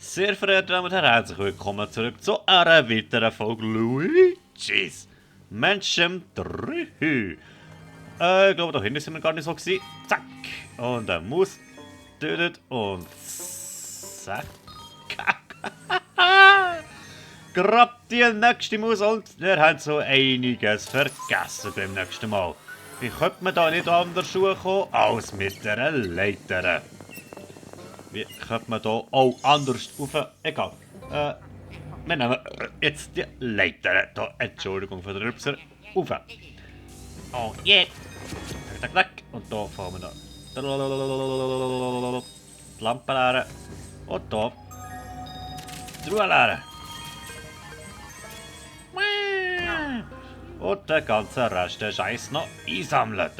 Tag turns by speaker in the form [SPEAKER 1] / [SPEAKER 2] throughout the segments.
[SPEAKER 1] Sehr verehrte Damen und Herren, herzlich willkommen zurück zu einer weiteren Folge Luigi's Mansion 3. Ich glaube, da hinten sind wir gar nicht so gewesen. Zack. Und der Maus tötet und zack. Grabt die nächste Maus und wir haben so einiges vergessen beim nächsten Mal. Wie könnte man da nicht an der Schuhe kommen als mit einer Leiter? Wie könnte man da auch anders rauf? Egal. Wir nehmen jetzt die Leiter. Da, Entschuldigung für den Rübser. Rauf. Oh yeah. Tack, tack. Und da fahren wir da. Die Lampe leeren. Und da. Die Ruhe leeren. Und den ganzen Rest der Scheiß noch einsammeln.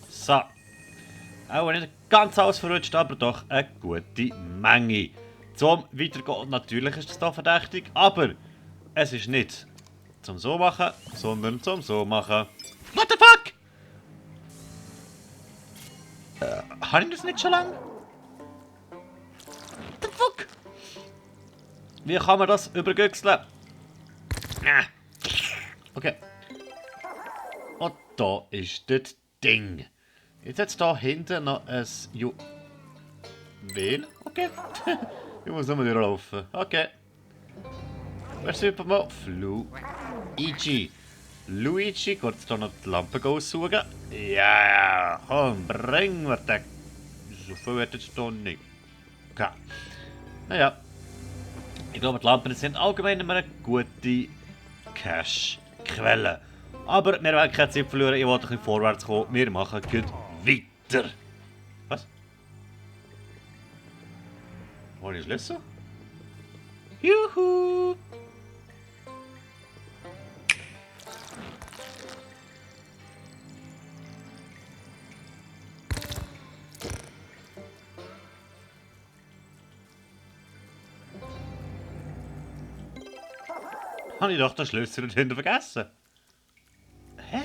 [SPEAKER 1] So. Auch nicht ganz alles verrutscht, aber doch eine gute Menge. Zum Weitergehen natürlich ist das hier verdächtig, aber es ist nicht zum so machen, sondern zum so machen. What the fuck? Habe ich das nicht schon lange? What the fuck? Wie kann man das übergüchseln? Okay. Und da ist das Ding. Jetzt hat es da hinten noch ein Juwel. Okay. Ich muss nochmal durchlaufen. Okay. Wer sind mal? Luigi. Luigi, geht jetzt hier noch die Lampe aussuchen? Ja, komm, bring mir den. So viel hat jetzt hier nicht. Okay. Naja. Ich glaube, die Lampen sind allgemein immer eine gute Cash-Quelle. Aber wir wollen keine Zeit verlieren, ich will ein bisschen vorwärts kommen. Wir machen gut weiter. Was? Wo ist der Schlüssel? Juhu! Habe ich doch den Schlüssel nicht hinten vergessen? Hä?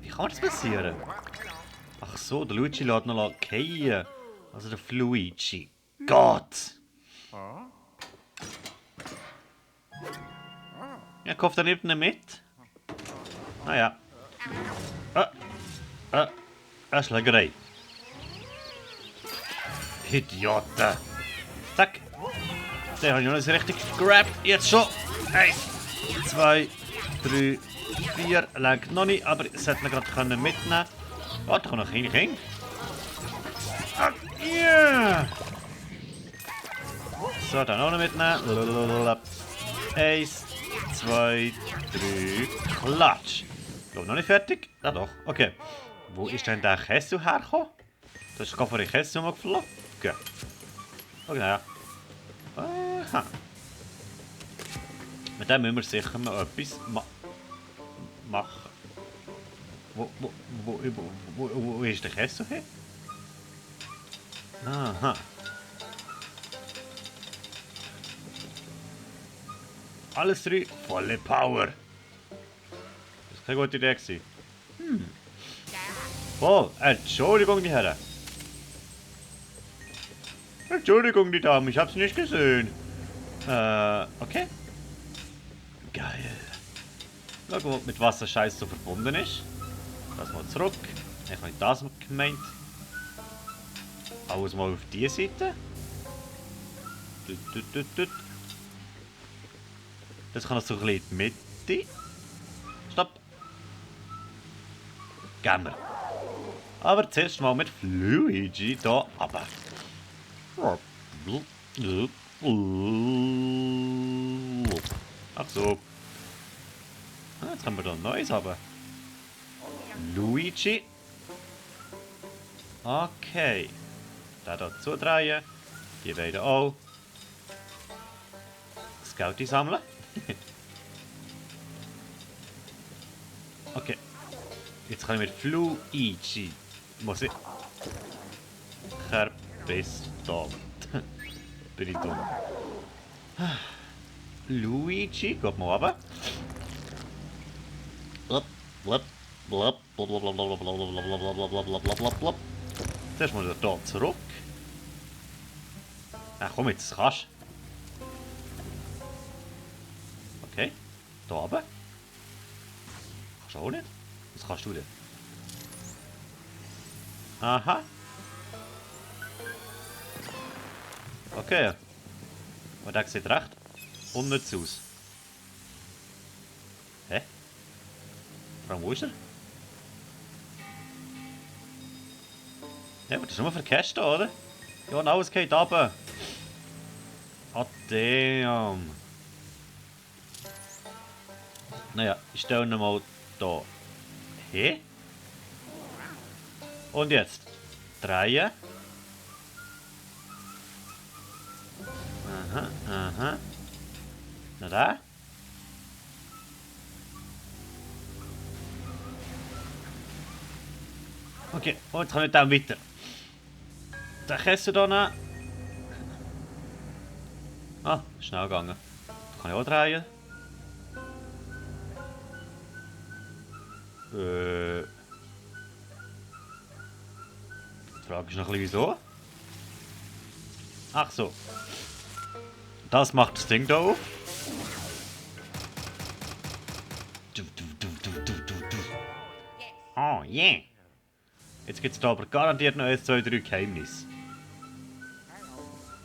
[SPEAKER 1] Wie kann das passieren? Ach so, der Luigi lässt noch fallen. Also der Fluigi. Gott! Ja, kauft er nicht mit? Naja. Eine Schlägerei. Idioten! Zack! Den habe ich noch nicht richtig gegrabt. Jetzt schon! 1, 2, 3, 4. Lenkt noch nicht, aber ich sollte ihn gerade mitnehmen. Oh, da kommt noch ein Kind. Ah, yeah. So, dann auch noch mitnehmen. 1, 2, 3. Klatsch! Ich glaube noch nicht fertig. Ja doch, okay. Wo ist denn der Käse hergekommen? Das ist gerade vor den Käse geflogen. Okay, naja. Aha. Mit dem müssen wir sicher mal etwas machen. Wo ist der Käse hin? Aha. Alles drei, volle Power. Das ist keine gute Idee gewesen. Oh, Entschuldigung, die Herren. Entschuldigung, die Damen, ich hab's nicht gesehen. Okay. Geil. Schau mal, mit was der Scheiß so verbunden ist. Das mal zurück. Ich habe das gemeint. Alles mal auf die Seite. Das kann so ein bisschen in die Mitte. Stopp. Gehen wir. Aber zuerst mal mit Luigi hier runter. Ach so. Jetzt haben wir da ein neues aber. Luigi. Okay. Da hier zudrehen. Die beiden auch. Das Geld sammeln. Okay. Jetzt kann ich mit Fluigi. Muss ich. Bis da. Bin ich dumm. Luigi, geht mal runter. Zuerst mal hier zurück. Ach komm jetzt, das kannst du. Okay. Da oben. Kannst du auch nicht? Was kannst du denn? Aha. Okay. Aber der sieht recht unnütz aus. Hä? Warum, wo ist er? Ja, aber das ist nur für Cash da, oder? Ja, und alles geht runter. Ah, damn. Naja, ich stelle ihn mal da hin. Und jetzt drehen. Aha, aha. Na da. Okay, und jetzt kann ich dann weiter. Den Kessel hier nehmen. Ah, schnell gegangen. Da kann ich auch drehen. Die Frage ist noch ein bisschen wieso. Ach so. Das macht das Ding da auf. Oh yeah. Jetzt gibt es da aber garantiert noch 1, 2, 3 Geheimnisse.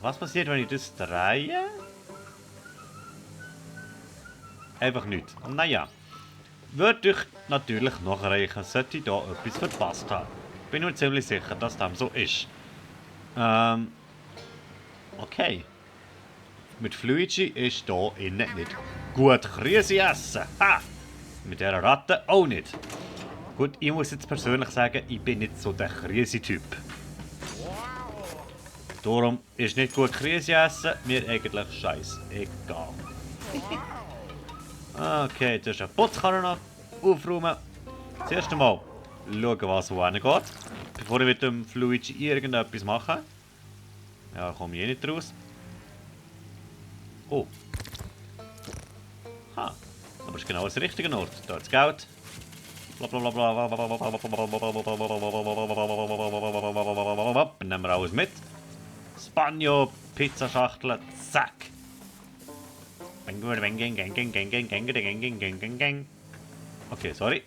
[SPEAKER 1] Was passiert, wenn ich das drehe? Einfach nichts. Naja. Würde ich natürlich nachreichen, sollte ich da etwas verpasst haben. Bin mir ziemlich sicher, dass dem so ist. Okay. Mit Fluigi ist hier innen nicht gut Krüse essen. Ha! Mit dieser Ratte auch nicht. Gut, ich muss jetzt persönlich sagen, ich bin nicht so der Krüse-Typ. Darum ist nicht gut Krüse essen, mir eigentlich scheißegal. Okay, jetzt ist ein Putzkanne noch aufräumen. Zuerst einmal schauen, was wo hingeht, bevor ich mit dem Fluigi irgendetwas mache. Ja, komme ich eh nicht raus. Oh. Ha. Aber es ist genau der richtige Ort. Da ist Geld. Nehmen wir alles mit. Spagno, Pizzaschachtel, zack. Okay, sorry.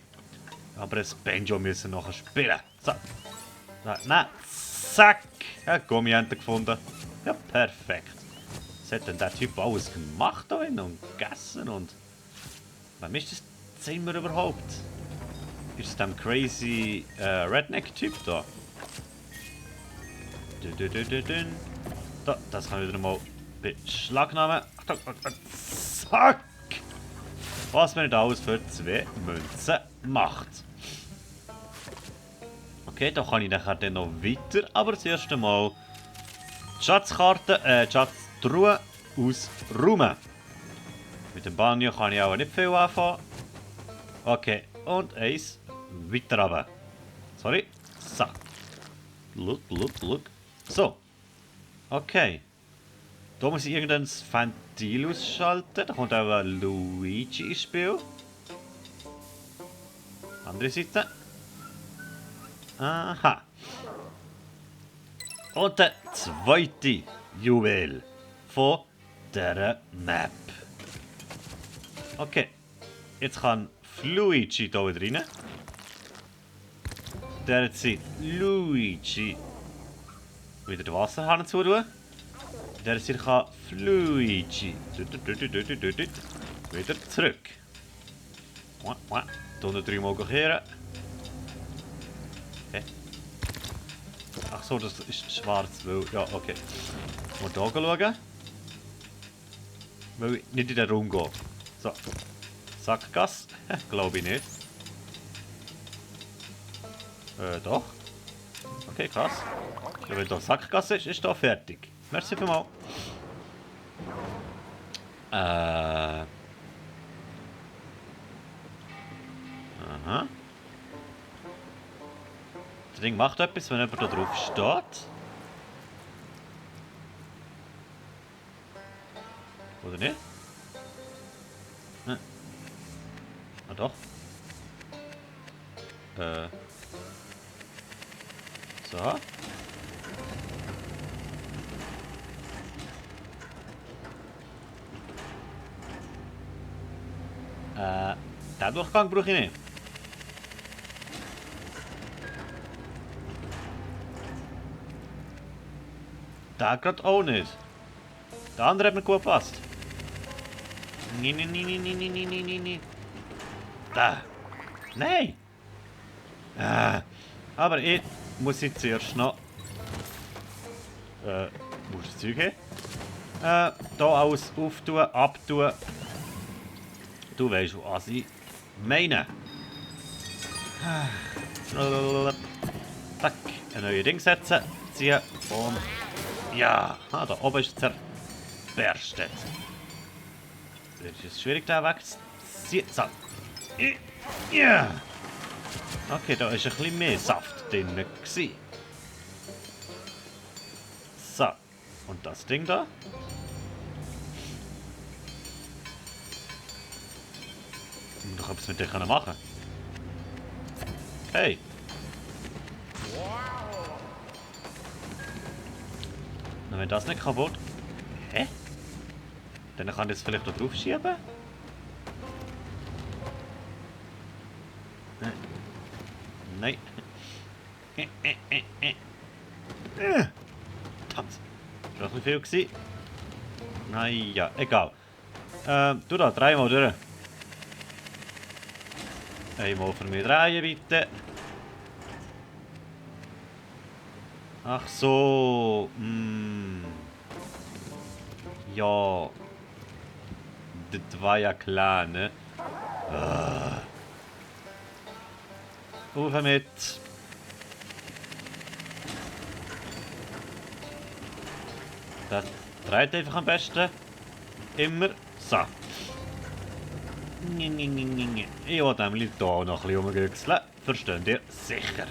[SPEAKER 1] Aber das Banjo müssen nachher spielen. So. Nein, zack. Ja, Gummiente gefunden. Ja, perfekt. Was hat denn der Typ alles gemacht da und gegessen und... Wem ist das Zimmer überhaupt? Ist es dem crazy Redneck-Typ da? Da, das kann ich wieder mal beschlagnahmen. Achtung, zack! Was man nicht alles für 2 Münzen macht. Okay, da kann ich nachher dann noch weiter, aber das erste Mal die Schatzkarte, die Schatztruhe ausräumen. Mit dem Banjo kann ich auch nicht viel anfangen. Okay, und eins weiter runter. Sorry. So. Look. So. Okay. Da muss ich irgendein Ventil ausschalten. Da kommt auch ein Luigi ins Spiel. Andere Seite. Aha. Und der zweite Juwel von dieser Map. Okay. Jetzt kann Luigi hier wieder rein. Der zieht Luigi wieder den Wasserhahn zu tun. Der Seite kann Luigi wieder zurück. Hier unten 3 Mal kehren. Hä? Ach so, das ist schwarz. Weil, ja, okay. Mal hier schauen. Weil ich nicht in den Raum gehen. So. Sackgasse? Glaube ich nicht. Doch. Okay, krass. Ja, wenn da Sackgasse ist, ist da fertig. Merci vielmals. Aha. Das Ding macht etwas, wenn jemand da drauf steht. Oder nicht? Ah doch. So. Den Durchgang brauche ich nicht. Der gerade auch nicht. Der andere hat mir gut gepasst. Nee. Da. Nein. Aber ich muss jetzt zuerst noch... wo ist das Zeug hin? Hier alles auftun, abtun. Du weißt, was ich meine. Zack, ein neues Ding setzen, ziehen und... Ja, da oben ist es zerberstet. Jetzt ist es schwierig, da wegzuziehen. So. Ja. Okay, da war ein bisschen mehr Saft drin. So. Und das Ding da? Ich muss doch etwas mit dir machen. Hey. Und wenn das nicht kaputt... Hä? Dann kann ich das vielleicht da drauf schieben? Nein. Verdammt. Das war ein bisschen viel gewesen. Naja, egal. Du da, dreimal durch. Einmal für mich drehen, bitte. Ach so. Ja. Das war ja klar, ne? Auf mit. Das dreht einfach am besten. Immer so. Ich will nämlich hier noch ein bisschen rumgüchseln. Versteht ihr? Sicher.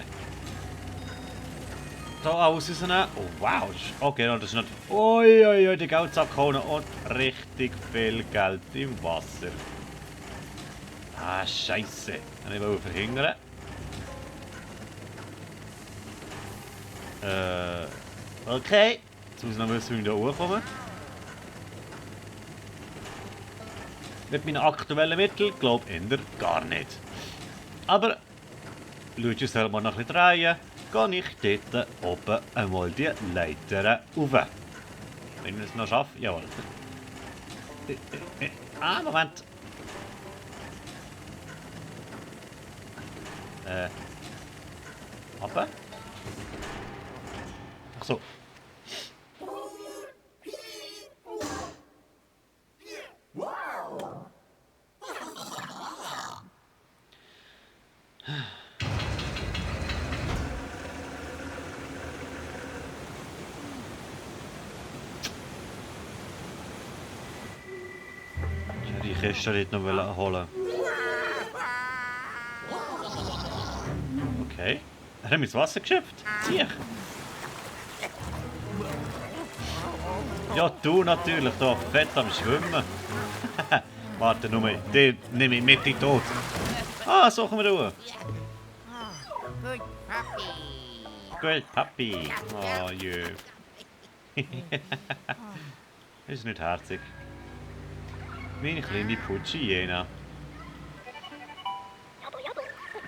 [SPEAKER 1] Hier alles rausnehmen. Oh wow. Okay, das ist nicht... Uiuiui, die Geldsack holen und richtig viel Geld im Wasser. Ah, Scheiße. Ich will verhindern. Okay. Jetzt muss ich noch wissen, wie ich da hochkomme. Mit meinen aktuellen Mitteln glaube ich eher gar nicht. Aber, Luigi soll mal noch ein bisschen drehen, gehe ich dort oben einmal die Leiter rauf. Wenn ich es noch schaffe, jawohl. Moment. Runter? Ach so. Die Kiste dort noch holen. Okay. Er hat mir ins Wasser geschöpft. Zieh. Ja, du natürlich, da fett am Schwimmen. Warte nur, den nehme ich mit in den Tod. Ah, so kommen wir durch. Good Papi. Oh je. Ist nicht herzig. Meine kleine Putschi-Jena.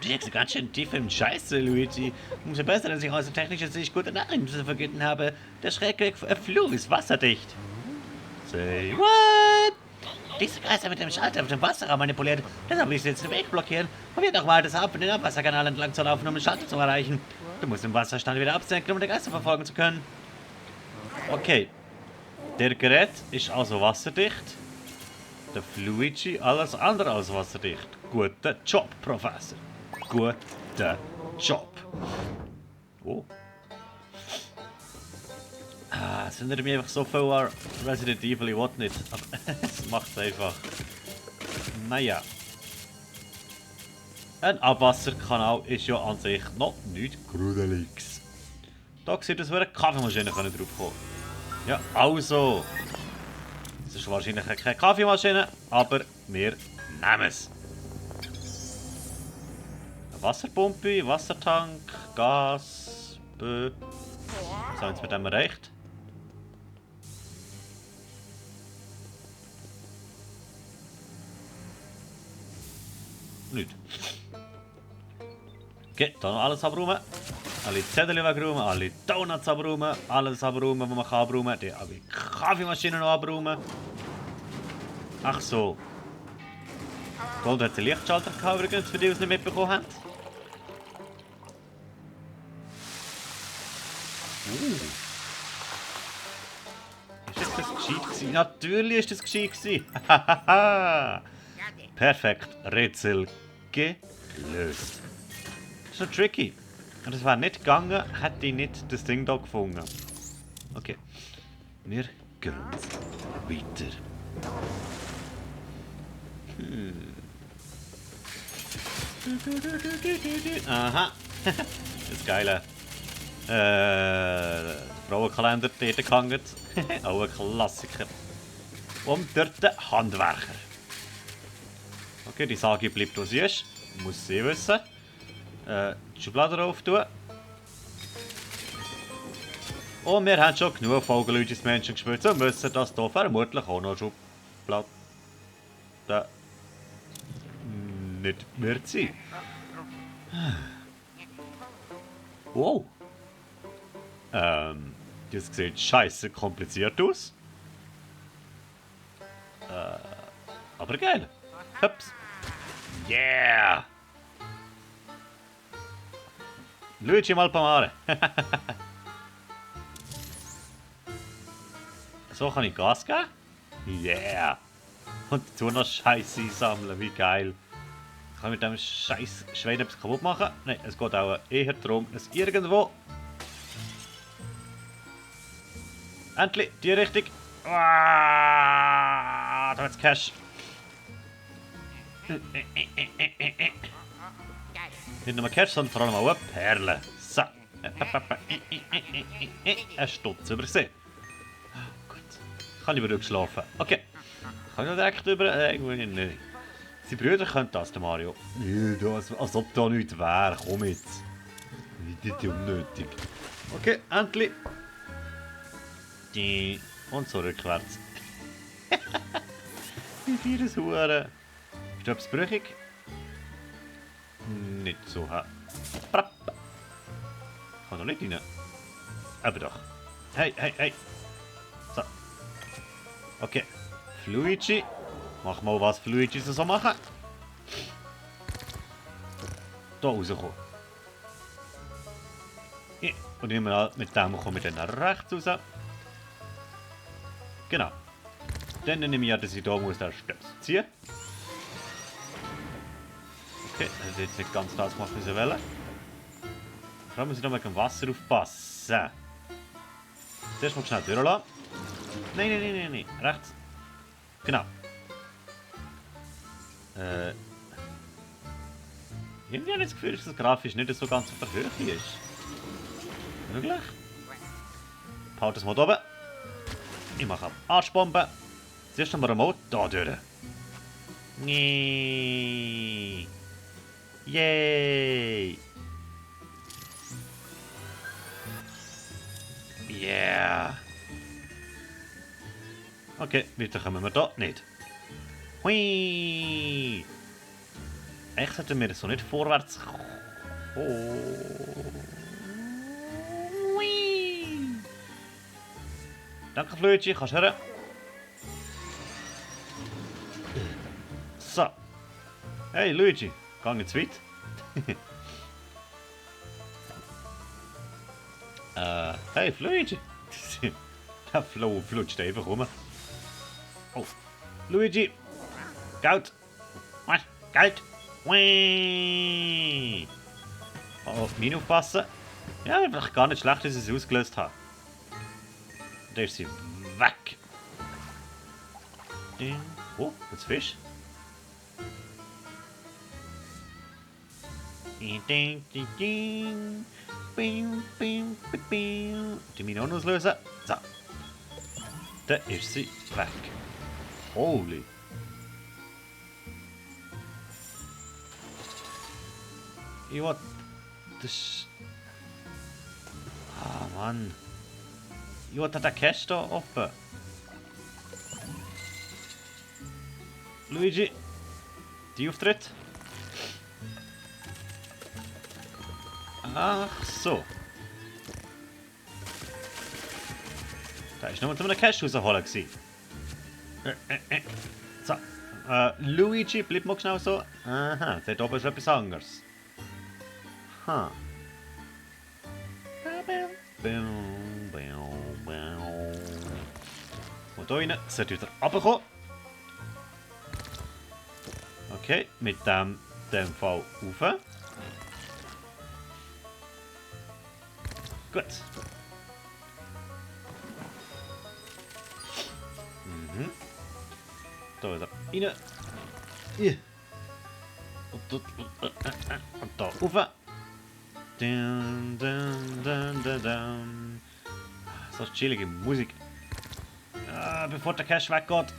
[SPEAKER 1] Du steckst ganz schön tief im Scheiße, Luigi. Umso besser, dass ich aus technischer Sicht gute Nachrichten zu vergeben habe. Der Schreckfluch ist wasserdicht. Say what? Diese Geister mit dem Schalter auf dem Wasserraum manipuliert. Deshalb will ich jetzt den Weg blockieren. Probier doch mal, das Ab- und den Abwasserkanal entlang zu laufen, um den Schalter zu erreichen. Du musst den Wasserstand wieder absenken, um den Geister verfolgen zu können. Okay. Der Gerät ist also wasserdicht. Der Luigi alles andere als wasserdicht. Guter Job, Professor. Guter Job. Oh. Es erinnert mich einfach so viel an Resident Evil, ich will nicht. Aber es macht es einfach. Naja. Ein Abwasserkanal ist ja an sich noch nichts Gruseliges. Da sieht es, wie eine Kaffeemaschine drauf kommen. Ja, also. Es ist wahrscheinlich keine Kaffeemaschine, aber wir nehmen es. Eine Wasserpumpe, Wassertank, Gas, Was haben wir jetzt mit dem erreicht? Nicht. Okay, da noch alles abräumen. Alle Zettel wegräumen, alle Donuts abräumen, alles abräumen, was man kann abräumen. Die Kaffeemaschine noch abräumen. Ach so. Gold hat den Lichtschalter gehabt, übrigens, für die, die es nicht mitbekommen haben. Ist das gescheit gewesen? Natürlich ist das gescheit gewesen. Perfekt. Rätsel gelöst. Das ist noch tricky. Und es wäre nicht gegangen, hätte ich nicht das Ding hier gefunden. Okay. Wir gehen weiter. Aha. Das Geile. Frauenkalender dort gehangen. Auch ein Klassiker. Und dort der Handwerker. Okay, die Sage bleibt, wo sie ist. Muss sie wissen. Die Schublade drauf tun. Und wir haben schon genug Vogelleute Menschen gespielt, so müssen das hier vermutlich auch noch Schublade nicht mehr sein. Wow. Das sieht scheiße kompliziert aus. Aber geil. Hups. Yeah. Luigi mal Palmare. So kann ich Gas geben? Yeah. Und dazu noch Scheiße einsammeln, wie geil. Kann ich mit dem scheiß Schwein etwas kaputt machen? Nein, es geht auch eher darum, dass irgendwo... Endlich, die Richtung. Da wird's Cash. Nicht nur Cash, sondern vor allem auch eine Perle. So. Ein Stutz übersehen. Gut. Kann ich wieder schlafen. Okay. Kann ich noch direkt über... Nein. Seine Brüder können das, der Mario. Ja, als ob da nichts wäre. Komm jetzt. Nicht unnötig. Okay, endlich. Und so rückwärts. Wie viele Huren. Ist etwas brüchig? Nicht so. Kann doch nicht rein. Aber doch. Hey, hey, hey. So. Okay. Luigi. Mach mal, was Luigi so machen. Da rauskommen. Ja. Und immer mit dem kommen wir dann rechts raus. Genau. Dann nehme ich an, dass ich hier muss den Stöpsel ziehen. Okay, das ist jetzt nicht ganz das gemacht, was ich wollte. Vor allem muss ich noch mit dem Wasser aufpassen. Zuerst mal schnell durchlassen. Nein. Rechts. Genau. Irgendwie habe ich das Gefühl, dass das grafisch nicht so ganz auf der Höhe ist. Möglich? Haut das mal oben. Ich mache Arschbombe. Zuerst haben wir einen Mode da durch. Nee. Yay. Yeah. Okay, weiter kommen wir da nicht. Hui. Echt hätten wir so nicht vorwärts kommen. Hui. Danke, Flötchen, kannst du hören? So. Hey, Luigi, gang jetzt weit. Hey, Luigi. Der Flo flutscht einfach rum. Oh, Luigi. Geld. Was? Geld. Whee. Oh, auf mich aufpassen. Ja, vielleicht gar nicht schlecht, dass ich es ausgelöst habe. Da ist sie weg. Oh, jetzt Fisch. Die Mine auch noch auslösen. So. Da ist sie weg. Holy. Ja, das... Mann. Jo, hat der Cache da offen. Luigi. Die Auftritt. Ach so. Da ist nur zu einem Cache rausholen. So. Luigi, bleib mal genau so. Aha, dort oben ist etwas anderes. Ha. Und hier rein sollte wieder runterkommen. Okay, mit dem Fall rauf. Gut. Mhm. Da wieder rein. Und da rauf. Dun, dun, dun, dun, dun. So chillige Musik. Bevor der Cash weggeht.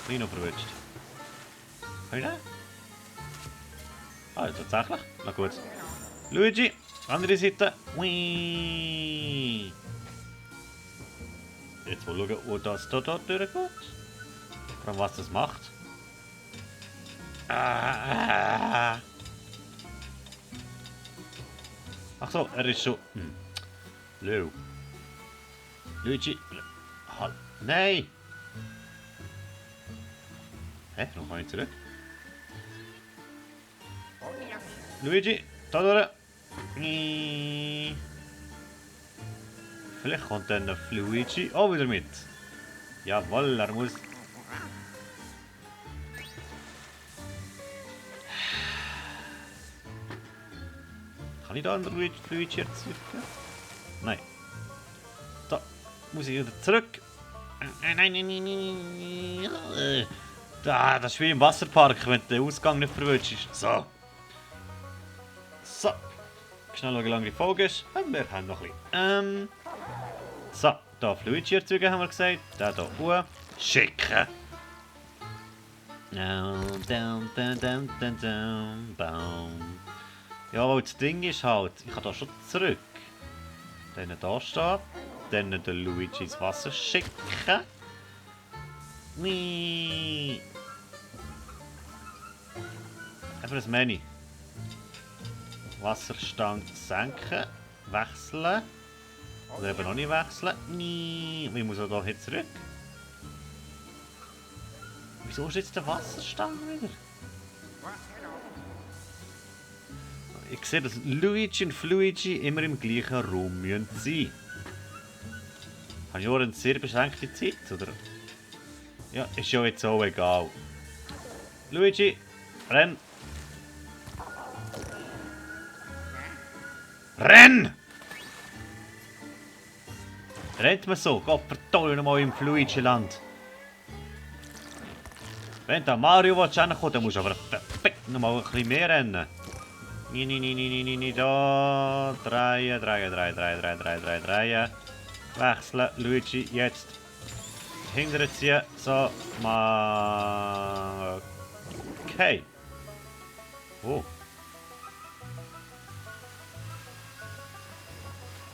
[SPEAKER 1] Bin noch verwünscht. Hör ich den? Ah, tatsächlich? Na gut. Luigi, andere Seite. Whee. Jetzt mal schauen, wo das da durchgeht. Vor allem, was das macht. Ach so, er ist schon. Leo. Luigi. Halt. Nein! Hä? Noch kann ich zurück. Luigi, da durch. Vielleicht kommt dann der Luigi auch wieder mit. Jawohl, er muss. Kann ich da einen Luigi erzeugen? Nein. Da muss ich wieder zurück. Nein. Das ist wie im Wasserpark, wenn der Ausgang nicht verwünscht ist. So. So. Schnell schauen, wie lange die Folge ist. Wir haben noch ein bisschen. So, da Luigi erzeugen, haben wir gesagt. Der hier hoch. Schicken. Ja, aber das Ding ist halt, ich kann da schon zurück. Dann da stehen. Dann den Luigi ins Wasser schicken. Whee. Einfach das Menü. Wasserstand senken. Wechseln. Oder eben noch nicht wechseln. Wie muss er da jetzt zurück? Wieso ist jetzt der Wasserstand wieder? Ich sehe, dass Luigi und Luigi immer im gleichen Raum sein müssen. Habe ich auch eine sehr beschränkte Zeit, oder? Ja, ist ja jetzt auch egal. Luigi, renn! Renn! Rennt man so? Gott verdammt nochmal im Luigi-Land. Wenn der Mario hinkommt, dann musst du aber perfekt nochmal ein bisschen mehr rennen. Nee, da. Drehen. Wechseln. Luigi, jetzt. Hinterziehen. So. Okay. Oh.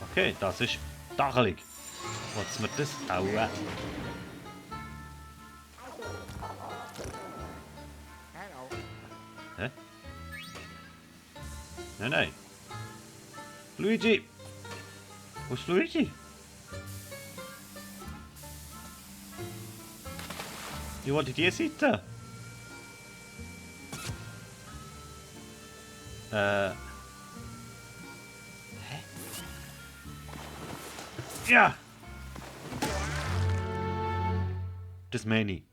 [SPEAKER 1] Okay, das ist dachelig. Was mir das auch? Hä? Nein. Luigi! Wo ist Luigi? Ich wollte die Seite. Hä? Ja! Das meine ich.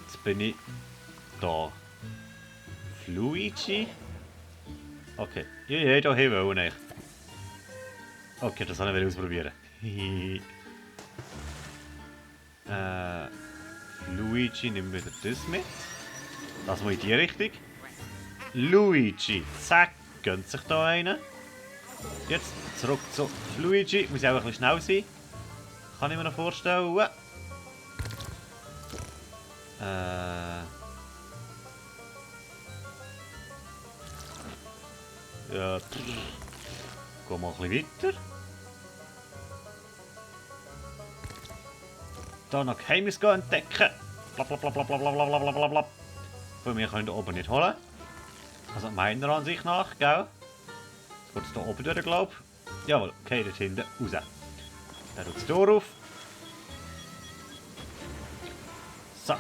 [SPEAKER 1] Jetzt bin ich da. Luigi? Okay. Ja, da hin wollen. Okay, das wollen wir ausprobieren. Luigi, nehmen wir das mit. Das mal in die Richtung. Luigi, zack, gönnt sich da einen. Jetzt zurück zu Luigi. Muss ich auch ein bisschen schnell sein. Kann ich mir noch vorstellen. Ja, gehen wir ein bisschen weiter. Da noch Geheimnis entdecken. Blablabla. Von mir können wir oben nicht holen. Also meiner Ansicht nach, gell? Jetzt geht es hier oben durch, glaube ich. Jawohl, okay, dort hinten raus. Dann tut das Tor auf. So.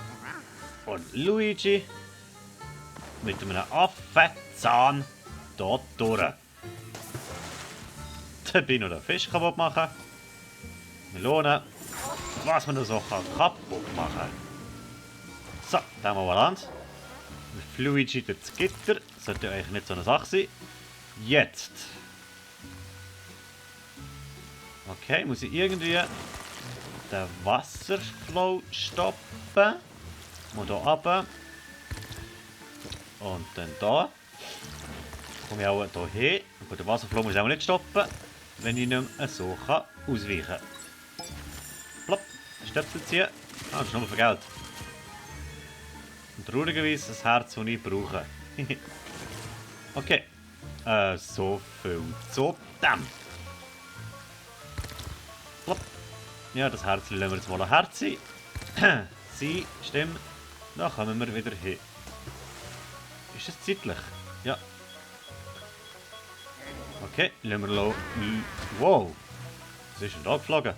[SPEAKER 1] Und Luigi mit einem Affenzahn hier durch. Dann bin ich noch den Fisch kaputt machen. Melone. Was man da so kaputt machen kann. So, dann haben wir Balance. Luigi durch das Gitter. Sollte eigentlich nicht so eine Sache sein. Jetzt. Okay, muss ich irgendwie den Wasserflow stoppen. Mal hier runter. Und dann da. Komme ich auch hier hin. Aber den Wasserflow muss ich auch nicht stoppen, wenn ich nicht mehr so ausweichen kann. Plopp. Stöpsel ziehen. Ah, das ist nur für Geld. Und traurigerweise das Herz, das ich brauche. Okay. So viel zu dem. Plopp. Ja, das Herz lassen wir jetzt mal ein Herz sein. Sie, stimmt. Da kommen wir wieder hin. Ist es zeitlich? Ja. Okay, lassen wir wow. Was ist denn da geflogen?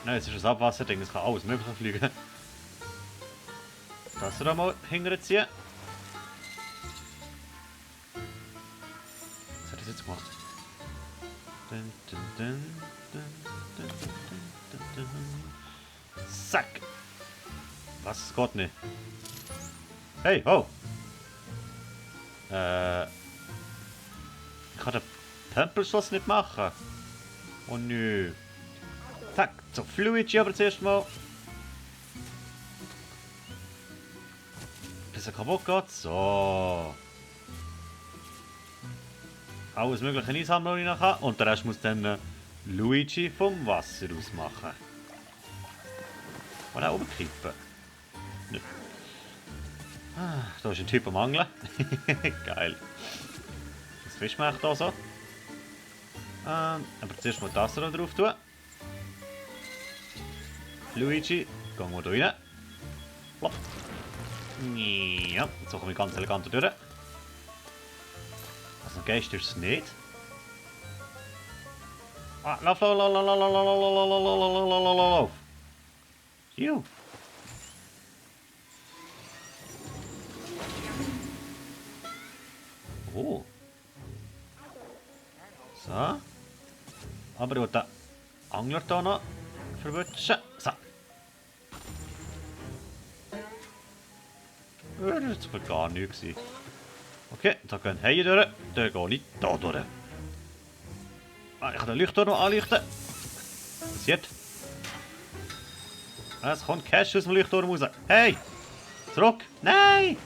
[SPEAKER 1] Nein, es ist ein Abwasserding, es kann alles mögliche fliegen. Das da mal hinterziehen. Was hat das jetzt gemacht? Zack! Was? Es geht nicht. Hey, oh! Ich kann den Tempelschloss nicht machen. Oh nö. Zack, zu Luigi aber zuerst mal. Bis er kaputt geht. So. Alles mögliche einsammeln nachher. Und der Rest muss dann Luigi vom Wasser aus machen. Und auch oben kippen. Nicht. Ah, da ist ein Typ am Angeln. Geil. Was Fisch macht da so? Aber zuerst mal das da drauf tun. Luigi, gehen wir hier rein. Plopp. Ja, so komme ich ganz elegant durch. Also ein Geist ist es nicht. Ah, lauf. Juh. Oh. So. Aber ich will den Angler hier noch verwutschen. So. Das war gar nichts. Okay, da gehen Haie durch. Dann gehe ich hier durch. Ah, ich kann den Leuchtturm noch anleuchten. Passiert. Es kommt Cash aus dem Leuchtturm raus. Hey! Zurück! Nein!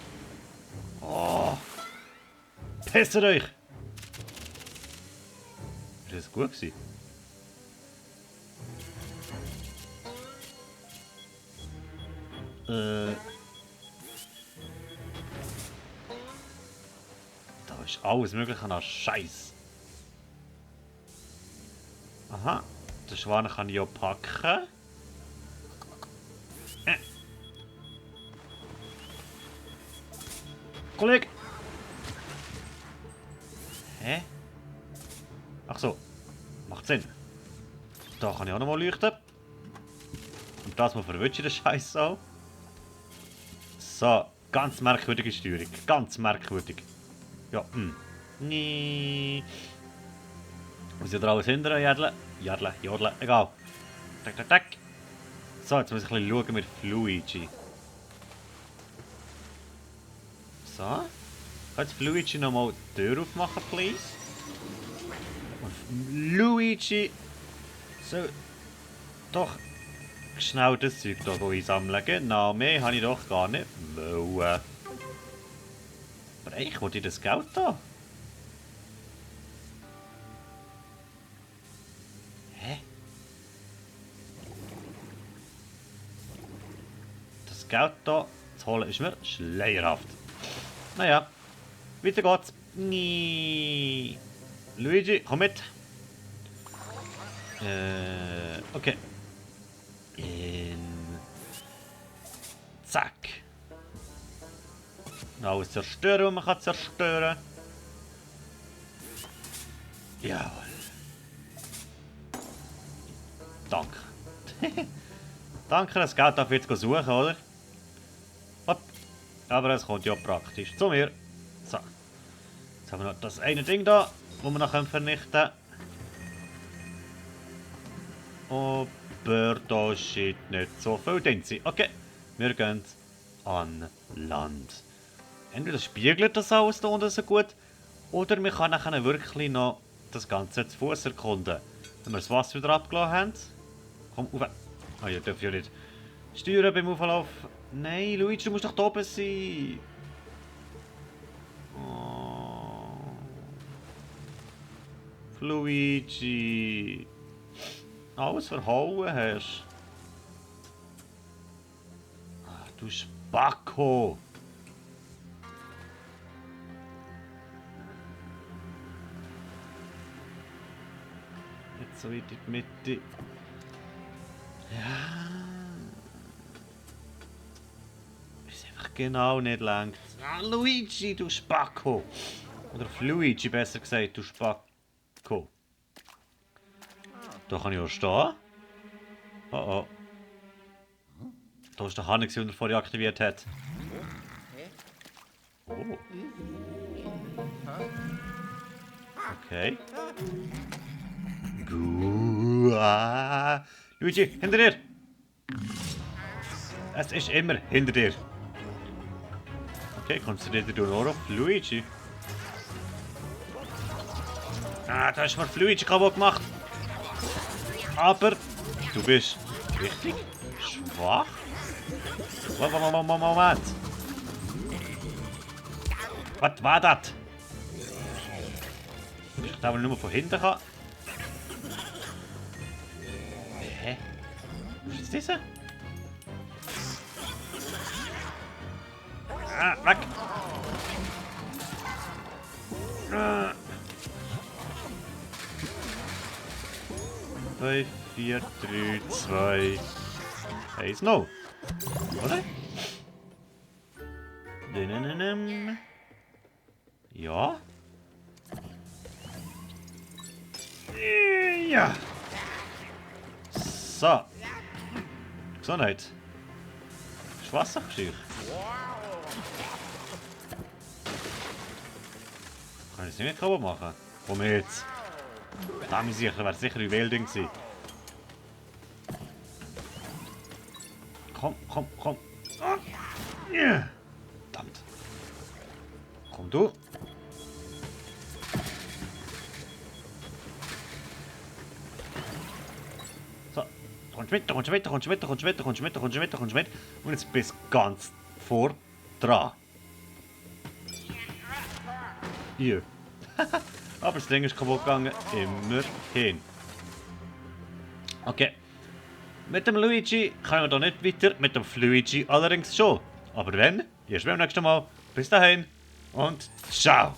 [SPEAKER 1] Oh! Pisst euch! Ist das gut gewesen? Da ist alles mögliche an Scheiß. Aha, den Schwan kann ich auch packen. Kollege! Hä? Ach so, macht Sinn. Da kann ich auch noch mal leuchten. Und das mal verwünsche den Scheiß auch. So, ganz merkwürdige Steuerung. Ganz merkwürdig. Ja, Nee. Muss ich da alles hinterher jadeln? Jodeln, egal. Tack. So, jetzt muss ich ein bisschen schauen mit Luigi. So. Kann jetzt Luigi nochmal die Tür aufmachen, please? Und Luigi soll doch schnell das Zeug hier einsammeln. Genau, mehr habe ich doch gar nicht wollen. Aber ich wollte das Geld da. Hä? Das Geld da zu holen ist mir schleierhaft. Naja, weiter geht's. Nee. Luigi, komm mit. Okay. Zack. Alles zerstören, was man kann zerstören. Jawohl. Danke. Danke, das Geld darf ich jetzt suchen, oder? Hopp. Aber es kommt ja praktisch zu mir. So. Jetzt haben wir noch das eine Ding da, das wir noch vernichten können. Aber da steht nicht so viel drin. Okay, wir gehen an Land. Entweder spiegelt das alles da unten so gut, oder wir können nachher wirklich noch das Ganze zu Fuß erkunden. Wenn wir das Wasser wieder abgelassen haben. Komm, rauf. Ah ja, darf ich ja nicht steuern beim Auflauf. Nein, Luigi, du musst doch da oben sein. Oh. Luigi. Alles verhauen hast. Ach, du Spacko. Jetzt so in die Mitte. Ja. Ist einfach genau nicht lang. Ah, Luigi, du Spacko. Oder Luigi, besser gesagt, du Spacko. Da kann ich auch stehen. Oh oh. Da ist der Hahn, den er vorher aktiviert hat. Oh. Okay. Luigi, hinter dir! Es ist immer hinter dir. Okay, konzentriert dich nur auf Luigi. Ah, da hast du mir Luigi kaputt gemacht. Aber du bist richtig schwach. Moment. Was war das? Ich glaube nur von hinten kann. Hä? Was ist das? Ah, weg! 5, 4, 3, 2, 1, no! Oder? Ja? Ja! So! Gesundheit! Wassergeschirr! Kann ich es nicht mehr kaputt machen? Komm jetzt! Da bin ich sicher, wäre sicher ein Wilding gewesen. Komm, komm, komm! Ah. Yeah. Verdammt! Komm du! So, kommst mit, kommst mit, kommst mit, kommst mit, kommst mit, kommst mit, kommst mit. Und jetzt bist du ganz vor dran. Hier. Aber das Ding ist kaputt gegangen. Immerhin. Okay. Mit dem Luigi können wir da nicht weiter. Mit dem Luigi allerdings schon. Aber wenn, erst beim nächsten Mal. Bis dahin und ciao.